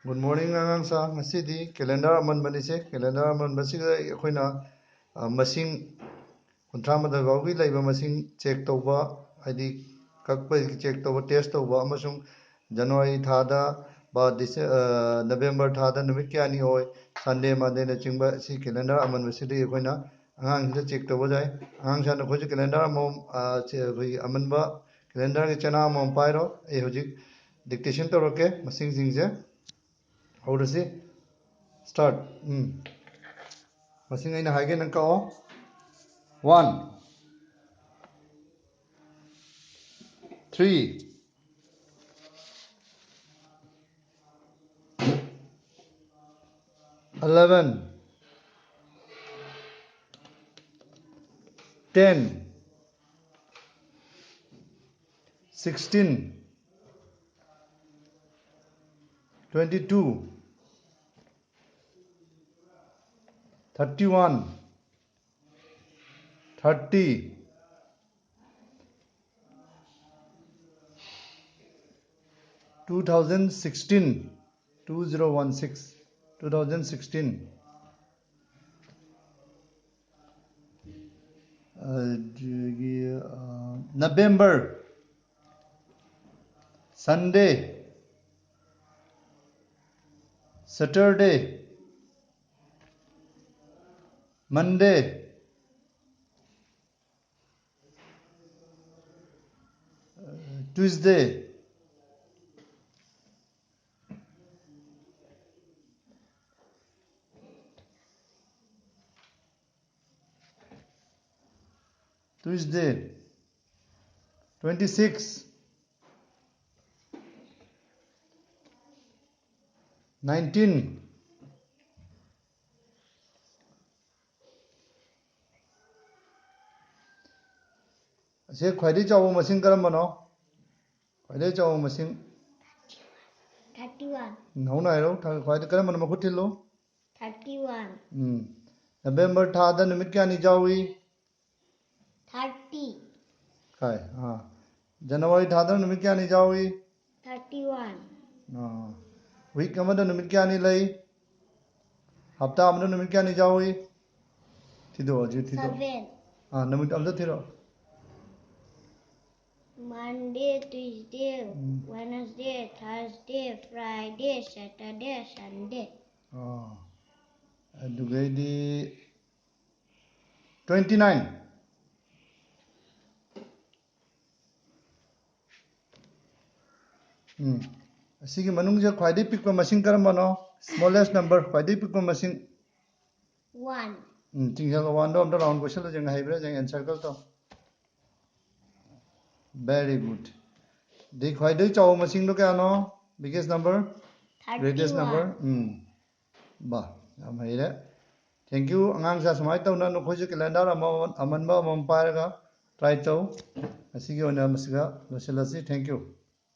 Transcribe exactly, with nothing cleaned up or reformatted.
Good morning ꯑꯉꯥꯡꯁꯥ꯫ ꯉꯁꯤꯗꯤ calendar ꯑꯃꯟꯕꯅꯤꯁꯦ꯫ Calendar ꯑꯃꯟꯕꯁꯤꯗ ꯑꯩꯈꯣꯏꯅ, ꯑ, ꯃꯁꯤꯡ ꯀꯨꯟꯊ꯭ꯔꯥ ꯃꯥꯊꯣꯏ ꯐꯥꯎꯒꯤ ꯂꯩꯕ ꯃꯁꯤꯡ check ꯇꯧꯕ, ꯍꯥꯏꯗꯤ ꯀꯛꯄꯒꯤ check ꯇꯧꯕ, test ꯇꯧꯕ, ꯑꯃꯁꯨꯡ January ꯊꯥꯗ ꯕ ꯗꯤꯁꯦ-, ꯑ, November ꯊꯥꯗ ꯅꯨꯃꯤꯠ ꯀꯌꯥꯅꯤ ꯑꯣꯏ, Sunday, Monday ꯅꯆꯤꯡꯕ, ꯁꯤ calendar ꯑꯃꯟꯕꯁꯤꯗꯒꯤ ꯑꯩꯈꯣꯏꯅ ꯑꯉꯥꯡꯁꯤꯡꯗ check ꯇꯧꯕ ꯌꯥꯏ꯫ ꯑꯉꯥꯡꯁꯥꯅ ꯑꯩꯈꯣꯏꯁꯨ calendar ꯑꯃꯃꯝ, ꯑ, ꯁꯦ-, ꯑꯩꯈꯣꯏꯒꯤ ꯑꯃꯟꯕ calendarꯒꯤ ꯆꯦꯅꯥ ꯑꯃꯃꯝ ꯄꯥꯏꯔꯣ꯫ ꯑꯩ ꯍꯧꯖꯤꯛ dictation ꯇꯧꯔꯛꯀꯦ ꯃꯁꯤꯡꯁꯤꯡꯁꯦ꯫ ꯍꯧꯔꯁꯤ꯫ Start. ꯎꯝ꯫ ꯃꯁꯤꯡ ꯑꯩꯅ ꯍꯥꯏꯒꯦ, ꯅꯪ ꯀꯛꯑꯣ꯫ One, three, eleven, ten, sixteen, twenty-two, thirty-one, thirty, two thousand sixteen, two zero one six, two thousand sixteen. ꯑꯗꯒꯤ, ꯑ, November, Sunday, Saturday, Monday, Tuesday, Tuesday, twenty-six, nineteen. ꯑꯁꯤ ꯈ꯭ꯋꯥꯏꯗꯒꯤ ꯆꯥꯎꯕ ꯃꯁꯤꯡ ꯀꯔꯝꯕꯅꯣ? ꯈ꯭ꯋꯥꯏꯗꯒꯤ ꯆꯥꯎꯕ ꯃꯁꯤꯡ꯫ Thirty one. ꯅꯧꯅ ꯍꯥꯏꯔꯣ, ꯊ-, ꯈ꯭ꯋꯥꯏꯗꯒꯤ ꯀꯔꯝꯕꯅꯣ? ꯃꯈꯨꯠ ꯊꯤꯜꯂꯨ꯫ Thirty one. ꯎꯝ꯫ November ꯊꯥꯗ ꯅꯨꯃꯤꯠ ꯀꯌꯥꯅꯤ ꯌꯥꯎꯏ? Thirty. ꯀꯥꯏ? ꯑꯥ꯫ January ꯊꯥꯗ ꯅꯨꯃꯤꯠ ꯀꯌꯥꯅꯤ ꯌꯥꯎꯏ? Thirty one. ꯑꯥ꯫ Week ꯑꯃꯗ ꯅꯨꯃꯤꯠ ꯀꯌꯥꯅꯤ ꯂꯩ? ꯍꯞꯇꯥ ꯑꯃꯗ ꯅꯨꯃꯤꯠ ꯀꯌꯥꯅꯤ ꯌꯥꯎꯏ? ꯊꯤꯗꯣꯛꯑꯣ, ꯍꯧꯖꯤꯛ ꯊꯤꯗꯣꯛꯑꯣ꯫ Seven. ꯑꯥ, ꯅꯨꯃꯤꯠ ꯑꯝꯇ ꯊꯤꯔꯛꯑꯣ꯫ Monday, Tuesday, Mm. Wednesday, Thursday, Friday, Saturday, Sunday. ꯑꯥ, ꯑꯗꯨꯒꯩꯗꯤ twenty nine. ꯎꯝ꯫ ꯑꯁꯤꯒꯤ ꯃꯅꯨꯡꯁꯤꯗ ꯈ꯭ꯋꯥꯏꯗꯒꯤ ꯄꯤꯛꯄ ꯃꯁꯤꯡ ꯀꯔꯝꯕꯅꯣ? Smallest number, ꯈ꯭ꯋꯥꯏꯗꯒꯤ ꯄꯤꯛꯄ ꯃꯁꯤꯡ꯫ One. ꯎꯝ, ꯆꯤꯡꯁꯜꯂꯣ, one ꯗꯣ ꯑꯝꯇ round ꯀꯣꯏꯁꯜꯂꯁꯦ, ꯍꯩꯕ꯭ꯔꯥ ꯌꯦꯡ, and circle ꯇꯧ꯫ Very good. ꯑꯗꯩ ꯈ꯭ꯋꯥꯏꯗꯒꯤ ꯆꯥꯎꯕ ꯃꯁꯤꯡꯗꯣ ꯀꯌꯥꯅꯣ? Biggest number? Greatest number? Thirty-one. ꯎꯝ꯫ ꯕꯥ, ꯌꯥꯝ ꯍꯩꯔꯦ꯫ Thank you꯫ ꯑꯉꯥꯡꯁꯦ ꯁꯨꯃꯥꯏꯅ ꯇꯧꯅ ꯅꯈꯣꯏꯁꯨ calendar ꯑꯃꯃꯝ, ꯑꯃꯟꯕ ꯑꯃꯃꯝ ꯄꯥꯏꯔꯒ try ꯇꯧ꯫ ꯉꯁꯤꯒꯤ ꯑꯣꯏꯅ ꯃꯁꯤꯒ ꯂꯣꯏꯁꯤꯜꯂꯁꯤ꯫ Thank you꯫